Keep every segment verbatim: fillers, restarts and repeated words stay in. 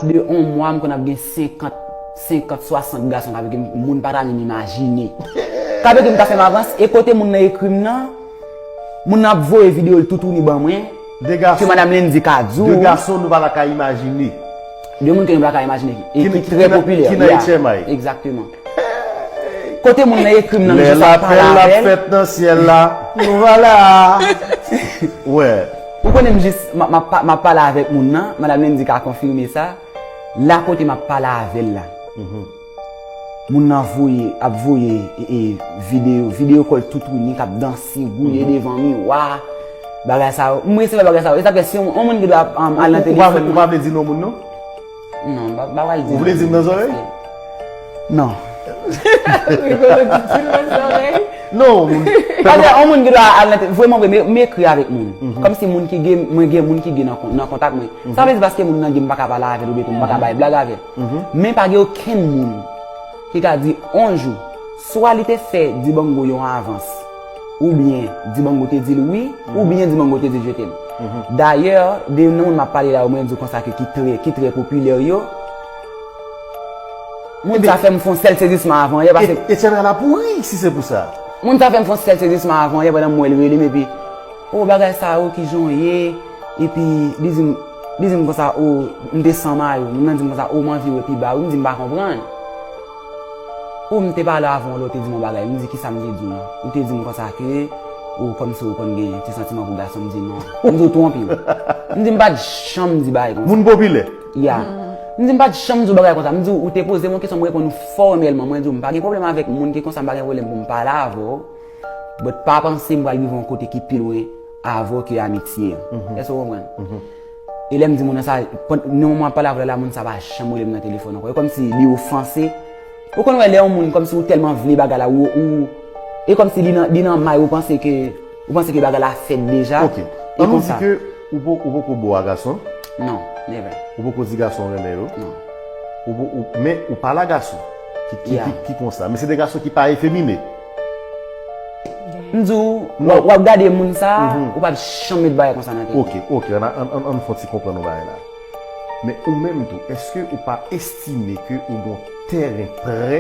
De yon mwa, m konn ap gen senkant, senkant, swasant gason k ap ekri m, moun pa ta menm imajine. K ap ekri m, ta fè m avans, e kote moun nan ekri m nan, moun nan ap voye videyo l toutouni ban mwen, ke Madam Lendy ka di w. De gason nou pa ta ka imajine. De moun ke nou pa ta ka imajine, e ki trè popilè. Ki nan H M I. Egzakteman. Kote moun nan ekri m nan, m jis ap pale avè l. Lè lapèl la fèt nan syèl la, nou va la. Wè. Ou konnen m jis, m ap, m ap, m ap pale avèk moun nan, Madam Lendy ka konfime sa. La kote m ap pale avè l la. Moun nan voye, ap voye e, e, videyo, videyo kò l toutouni k ap danse, gouye devan miwa. Bagay sa yo. M resevwa bagay sa yo. E sa fè si yon, yon moun ki dwe ap, um, al nan telefòn mwen. Ou pa vle di non moun non? Non, m pa, m pa pral di non. Ou vle di m nan zòrèy? Non. Rigolo, di di l nan zòrèy. Non, moun. Paske yon moun ki dwe al nan te-, vrèman vre, m, m ekri avèk moun. Kòmsi moun ki gen, mwen gen moun ki gen nan kon-, nan kontak mwen. Sa vle di paske moun nan gen m pa ka pale avè l oubyen tou m pa ka bay blag avè l. Men pa gen okenn moun ki ka di on jou, swa li te fè Dibango yon avans, oubyen Dibango te di l wi, oubyen Dibango te di l je t'aime. Dayè, de nan moun m ap pale la yo, mwen di w konsa ke ki trè, ki trè popilè yo, moun sa fè m fè yon sèl sezisman avan yè, paske e, e tchannel la pouri si se pou sa. Moun sa fè m fè yon sèl sezisman avan yè pandan m wè l rele m epi, o, bagay sa yo, kijan w ye? Epi li di m, li di m konsa, o, m te san mayo. Moun nan di m konsa, o, m anvi wè pi ba wi. M di m pa konprann. O, m te pale avè w lè w te di m yon bagay. M di kisa m te di w? Ou te di m konsa ke, o, kòmsi ou konn gen ti santiman pou gason. M di non. M di w twonpe w. M di m pa t janm di bagay konsa. Moun popilè. Ya. M di m pa t janm di w bagay konsa. M di w, ou te poze m yon kesyon, m reponn ou fòmèlman. Mwen di w, m pa gen pwoblèm avèk moun ki konsa, m pa gen pwoblèm pou m pale avè w. But pa panse m pral rive yon kote ki pi lwen avè w ke amitye an. Èske w konprann? E lè m di moun nan sa, nan moman m ap pale avè w la, moun sa pa janm rele m nan telefòn ankò. E kòmsi li ofanse. Ou konn wè lè yon moun kòmsi ou tèlman vle bagay la, ou, ou, e kòmsi li nan, li nan may ou panse ke, ou panse ke bagay la fèt deja. Ok. E konsa. Ann nou di ke ou po-, ou poko bo a gason? Non, never. Ou poko di gason w renmen yo? Non. Ou po-, ou, men ou pale a gason ki, ki, ki, ki konsa. Men se de gason ki pa efemine. M di w, w ap, w ap gade moun sa, ou p ap janm met bagay konsa nan tèt ou. Ok, ok, ann, ann, ann, ann fè yon ti konprann yon bagay la. Men ou menm tou, èske ou pa estime ke ou gon tèren prè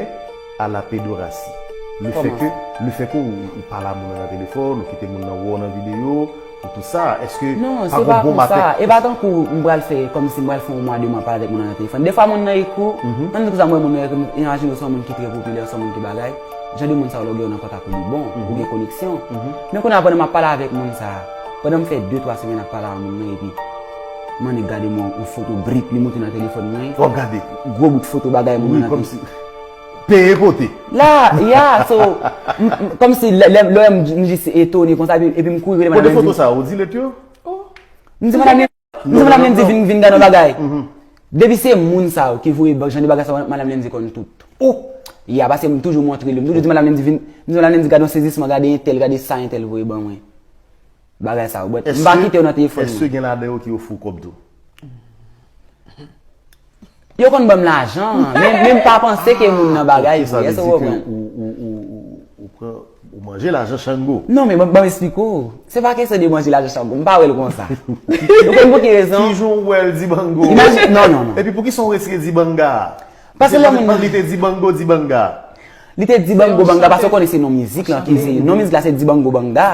à la pédorastie? Le fait que, le fait que ou, ou pale a moun nan nan telefòn, ou kite moun nan wè w nan videyo, ou tout sa, èske pa gon bon maten? Non, se pa konsa. E pa tankou m pral fè kòmsi m pral fè yon mwa, de mwa pale avèk moun nan nan telefòn. Defwa moun nan ekri w, ann di konsa m wè moun nan ekri m, imajine w se yon moun ki trè popilè, se yon moun ki bagay. Jan de moun sa yo lè w gen yo nan kontak ou li bon, ou gen koneksyon. Men kounye a pandan m ap pale avèk moun sa, pandan m fè de twa semèn ap pale a moun nan epi m annik gade m yon, yon foto brip li moute nan telefòn mwen. W ap gade. Gwo bout foto bagay moun nan nan telefòn. Peye pote. La, ya, so, m, m, kòmsi lè, lè, lè m, m jis etone konsa, epi, epi m kouri rele Madam Lendy. Kote foto sa, ou delete yo? M di Madam Lendy, m di Madam Lendy vin, vin gade yon bagay. Depi se moun sa yo ki voye ba-, jan de bagay sa yo, Madam Lendy konn tout. Ya, paske m toujou montre li. M toujou di Madam Lendy vin, m di Madam Lendy gade yon sezisman, gade entèl, gade sa entèl voye ban mwen. Bagay sa yo, but m pa kite yo nan telefòn mwen. Èske gen ladan yo ki ofri w kòb tou? Yo konn ban m lajan, men, men m pa panse ke moun nan bagay vre, èske w konprann? Ou, ou, ou, ou, ou pran, ou manje lajan Chango. Non, men ban, ban m esplike w. Se pa kesyon de manje lajan Chango, m pa wè l konsa. Ou konn pou ki rezon? Kijan w wè l Dibango? Imajine, non, non, non. Epi poukisa w retire Dibanga? Paske lè moun li te Dibango, Dibanga. Li te Dibango Banga, paske w konnen se non mizik lan ki se, non mizik la se Dibango Banga.